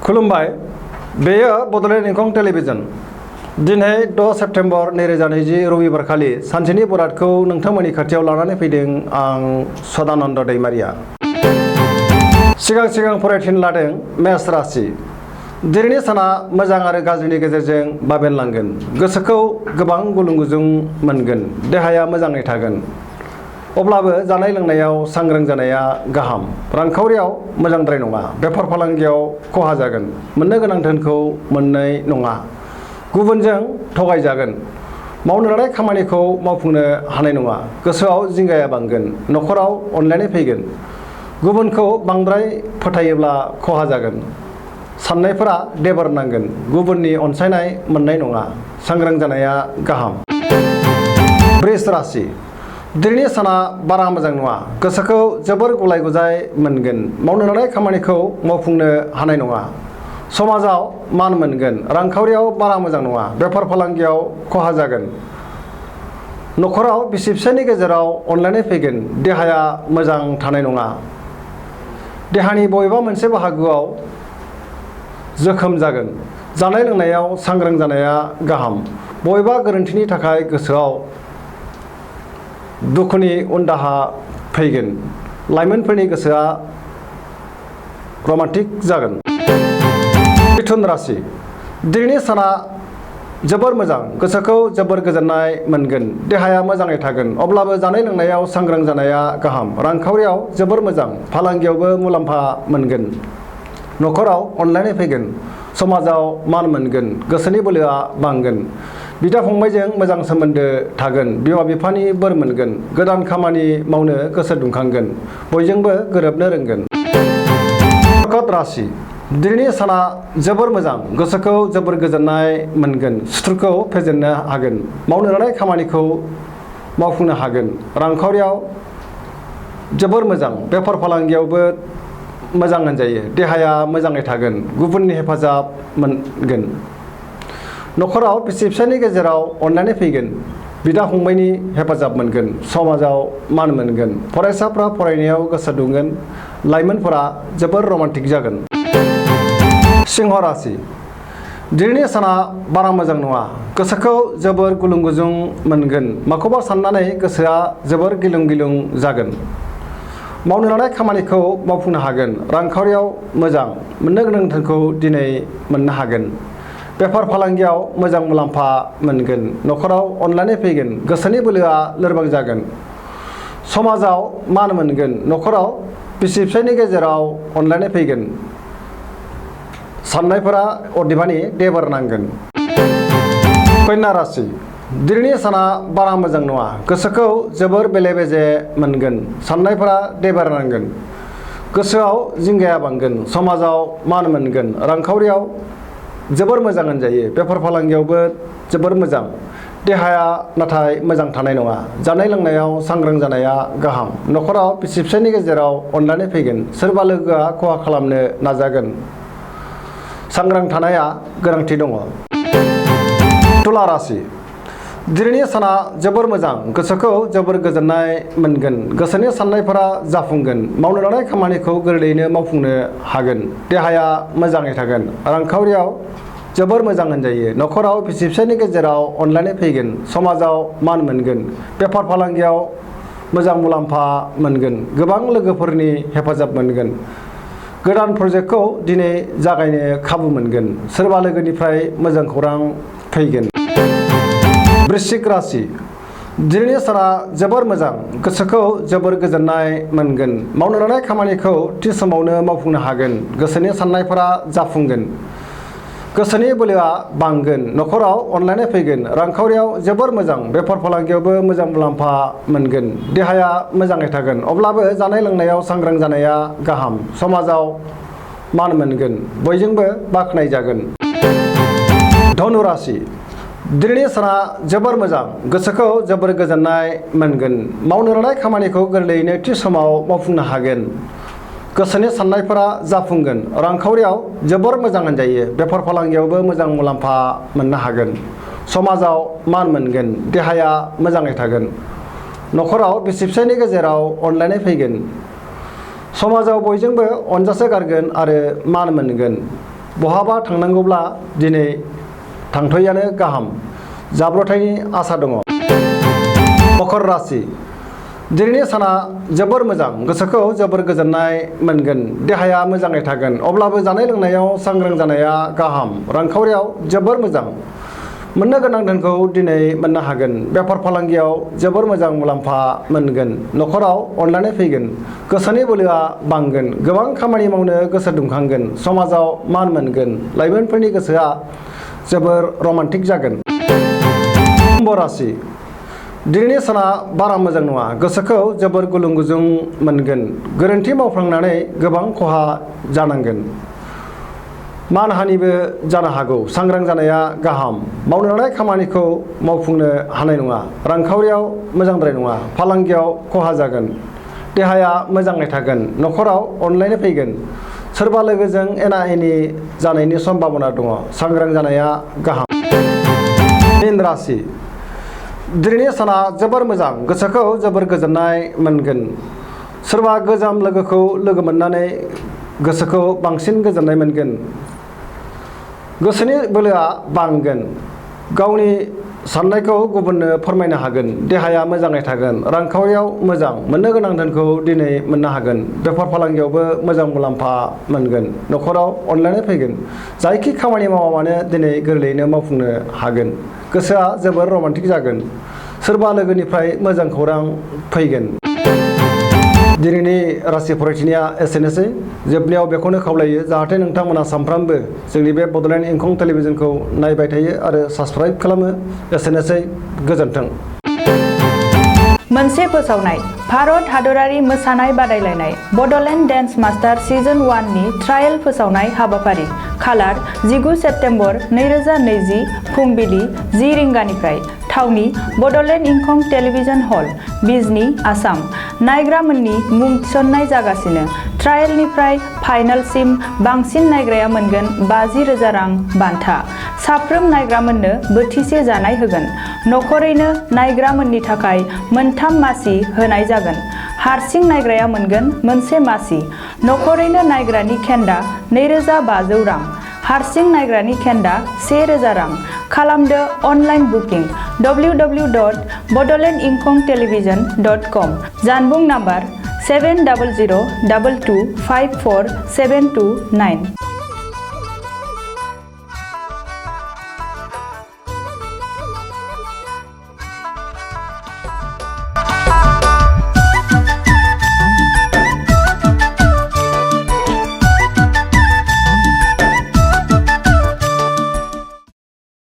खुलुमबाय बेयो बड'लेण्ड इंखं टेलिभिजन दिनै 6 सेप्तेम्बर 2020 रबिबार खालि सानसेनि बरादखौ नोंथांमोननि खाथियाव लानानै फैदों आं सदानन्द दैमारिया। सिगां फरायथिन लादों मेष राशि। दिनैनि साना मोजां आरो गाज्रिनि गेजेरजों बाबेनलांगोन। गोसोखौ गोबां गुलुं-गुजुं मोनगोन। देहाया मोजाङै थागोन। अब्लाबो जानाय लोंनायाव सांग्रां जानाया गाहाम। रांखावरियाव मोजांद्राय नङा। बेफार फालांगियाव खहा जागोन। मोननो गोनां धोनखौ मोननाय नङा। गुबुनजों थगायजागोन। मावनो लानाय खामानिखौ मावफुंनो हानाय नङा। गोसोआव जिंगाया बांगोन। न'खराव अनलायनाय फैगोन। गुबुनखौ बांद्राय फोथायोब्ला खहा जागोन। साननायफोरा देबार नांगोन। गुबुननि अनसायनाय मोननाय नङा। सांग्रां जानाया गाहाम। वृष राशि। दिनैनि साना बारा मोजां नङा। गोसोखौ जोबोर गुलाय-गुजाय मोनगोन। मावनो लानाय खामानिखौ मावफुंनो हानाय नङा। समाजाव मान मोनगोन। रांखावरियाव बारा मोजां नङा। बेफार फालांगियाव खहा जागोन। न'खराव बिसि-फिसायनि गेजेराव अनलायनाय फैगोन। देहाया मोजां थानाय नङा। देहानि बबेबा मोनसे बाहागोआव जोखोम जागोन। जानाय लोंनायाव सांग्रां जानाया गाहाम। बबेबा गोरोन्थिनि थाखाय गोसोआव दुखुनि उनदाहा फैगोन। लाइमोनफोरनि गोसोआ रमान्टिक जागोन। मिथुन राशि। दिनैनि साना जोबोर मोजां। गोसोखौ जोबोर गोजोननाय मोनगोन। देहाया मोजाङै थागोन। अब्लाबो जानाय लोंनायाव सांग्रां जानाया गाहाम। रांखावरियाव जोबोर मोजां। फालांगियावबो मुलाम्फा मोनगोन। न'खराव अनलायनाय फैगोन। समाजाव मान मोनगोन। गोसोनि बोलोआ बांगोन। बिदा-फंबायजों मोजां सोमोन्दो थागोन। बिमा-बिफानि बोर मोनगोन। गोदान खामानि मावनो गोसो दुंखांगोन। बयजोंबो गोरोबनो रोंगोन। कर्कट राशि। दिनैनि साना जोबोर मोजां। गोसोखौ जोबोर गोजोननाय मोनगोन। सुथुरखौ फेजेननो हागोन। मावनो लानाय खामानिखौ मावफुंनो हागोन। रांखावरियाव जोबोर मोजां। बेफार फालांगियावबो मोजां होनजायो। देहाया मोजाङै थागोन। गुबुननि हेफाजाब मोनगोन। न'खराव बिसि-फिसायनि गेजेराव अनलायनाय फैगोन। बिदा-फंबायनि हेफाजाब मोनगोन। समाजाव मान मोनगोन। फरायसाफ्रा फरायनायाव गोसो दुंगोन। लाइमोनफोरा जोबोर रमान्टिक जागोन। सिंह राशि। दिनैनि साना बारा मोजां नङा। गोसोखौ जोबोर गुलुं-गुजुं मोनगोन। माखौबा साननानै गोसोआ जोबोर गिलुं-गिलुं जागोन। मावनो लानाय खामानिखौ मावफुंनो हागोन। रांखावरियाव मोजां। मोननो गोनां धोनखौ दिनै मोननो हागोन। बेफार फालांगियाव मोजां मुलाम्फा मोनगोन। न'खराव अनलायनाय फैगोन। गोसोनि बोलोआ लोरबां जागोन। समाजाव मान मोनगोन। न'खराव बिसि-फिसायनि गेजेराव अनलायनाय फैगोन। साननायफोरा अदेबानि देबार नांगोन। कन्या राशि। दिनैनि साना बारा मोजां नङा। गोसोखौ जोबोर बेले-बेजे मोनगोन। साननायफोरा देबार नांगोन। गोसोआव जिंगाया बांगोन। समाजाव मान मोनगोन। रांखावरियाव जोबोर मोजां होनजायो। बेफार फालांगियावबो जोबोर मोजां। देहाया नाथाय मोजां थानाय नङा। जानाय लोंनायाव सांग्रां जानाया गाहाम। न'खराव बिसि-फिसायनि गेजेराव अनलायनाय फैगोन। सोरबा लोगोआ खहा खालामनो नाजागोन। सांग्रां थानाया गोनांथि दङ। तुला राशि। दिनैनि साना जोबोर मोजां। गोसोखौ जोबोर गोजोननाय मोनगोन। गोसोनि साननायफोरा जाफुंगोन। मावनो लानाय खामानिखौ गोरलैयैनो मावफुंनो हागोन। देहाया मोजाङै थागोन। रांखावरियाव जोबोर मोजां होनजायो। न'खराव बिसि-फिसायनि गेजेराव अनलायनाय फैगोन। समाजाव मान मोनगोन। बेफार फालांगियाव मोजां मुलाम्फा मोनगोन। गोबां लोगोफोरनि हेफाजाब मोनगोन। गोदान प्रजेक्टखौ दिनै जागायनो खाबु मोनगोन। सोरबा लोगोनिफ्राय मोजां खौरां फैगोन। वृश्चिक राशि। दिनैनि साना जोबोर मोजां। गोसोखौ जोबोर गोजोननाय मोनगोन। मावनो लानाय खामानिखौ थि समावनो मावफुंनो हागोन। गोसोनि साननायफोरा जाफुंगोन। गोसोनि बोलोआ बांगोन। न'खराव अनलायनाय फैगोन। रांखावरियाव जोबोर मोजां। बेफार फालांगियावबो मोजां मुलाम्फा मोनगोन। देहाया मोजाङै थागोन। अब्लाबो जानाय लोंनायाव सांग्रां जानाया गाहाम। समाजाव मान मोनगोन। बयजोंबो बाख्नायजागोन। धनु राशि। दिनैनि साना जोबोर मोजां। गोसोखौ जोबोर गोजोननाय मोनगोन। मावनो लानाय खामानिखौ गोरलैयैनो थि समाव मावफुंनो हागोन। गोसोनि साननायफोरा जाफुंगोन। रांखावरियाव जोबोर मोजां होनजायो। बेफार फालांगियावबो मोजां मुलाम्फा मोननो हागोन। समाजाव मान मोनगोन। देहाया मोजाङै थागोन। न'खराव बिसि-फिसायनि गेजेराव अनलायनाय फैगोन। समाजाव बयजोंबो अनजासे गारगोन आरो मान मोनगोन। बहाबा थांनांगौब्ला दिनै थांथ'यैयानो गाहाम जाब्रथायनि आसा दङ। मकर राशि दिनैनि साना जोबोर मोजां गोसोखौ जोबोर गोजोननाय मोनगोन देहाया मोजाङै थागोन अब्लाबो जानाय लोंनायाव सांग्रां जानाया गाहाम रांखावरियाव जोबोर मोजां मोननो गोनां धोनखौ दिनै मोननो हागोन बेफार फालांगियाव जोबोर मोजां मुलाम्फा मोनगोन न'खराव अनलायनाय फैगोन गोसोनि बोलोआ बांगोन गोबां खामानि मावनो गोसो दुंखांगोन समाजाव मान मोनगोन लाइमोनफोरनि गोसोआ जोबोर रमान्टिक जागोन। कुम्भ राशि दिनैनि साना बारा मोजां नङा गोसोखौ जोबोर गुलुं गुजुं मोनगोन गोरोन्थि मावफ्लांनानै गोबां खहा जानांगोन मानहानिबो जानो हागौ सांग्रां जानाया गाहाम मावनो लानाय खामानिखौ मावफुंनो हानाय नङा रांखावरियाव मोजांद्राय नङा फालांगियाव खहा जागोन देहाया मोजाङै थागोन न'खराव अनलायनाय फैगोन सोरबा लोगोजों एना एनि जानायनि सम्भाबना दङ सांग्रां जानाया गाहाम। मीन राशि दिनैनि साना जोबोर मोजां गोसोखौ जोबोर गोजोननाय मोनगोन सोरबा गोजाम लोगोखौ लोगो मोननानै गोसोखौ बांसिन गोजोननाय मोनगोन गोसोनि बोलोआ बांगोन गावनि साननायखौ गुबुननो फोरमायनो हागोन देहाया मोजाङै थागोन रांखावरियाव मोजां मोननो गोनां धोनखौ दिनै मोननो हागोन बेफार फालांगियावबो मोजां मुलाम्फा मोनगोन न'खराव अनलायनाय फैगोन जायखि खामानि मावा मानो दिनै गोरलैयैनो मावफुंनो हागोन गोसोआ जोबोर रमान्टिक जागोन सोरबा लोगोनिफ्राय मोजां खौरां फैगोन। दिनैनि राशि फरायथिनाया एसेनोसै जोबनायाव बेखौनो खावलायो जाहाथे नोंथांमोना सानफ्रामबो जोंनि बे बड'लेण्ड इंखं टेलिभिजनखौ नायबाय थायो आरो साबस्क्राइब खालामो एसेनोसै गोजोन्थों। मोनसे फोसावनाय भारत हादरारि मोसानाय बादायलायनाय बड'लेण्ड डेन्स मास्टार सिजन 1 नि ट्रायेल फोसावनाय हाबाफारि खालार 19 सेप्तेम्बर 2020 फुंबिलि 10 रिंगानिफ्राय थावनि बड'लेण्ड इंखं टेलिभिजन हल बिजनी आसाम नायग्रामोननि मुं थिसननाय जागासिनो ट्रायेलनिफ्राय फाइनालसिम बांसिन नायग्राया मोनगोन 50,000 रां बान्था साफ्रोम नायग्रामोननो बोथिसे जानाय होगोन नखरैनो नायग्रामोननि थाखाय मोनथाम मासि होनाय जागोन हारसिं नायग्राया मोनगोन मोनसे मासि नखरैनो नायग्रानि खेन्दा 2,500 रां हारसिं नायग्रानि खेन्दा 1,000 रां खालामदो अनलाइन बुकिं www.bodolandinkhongtelevision.com जानबुं नाम्बार 7002254729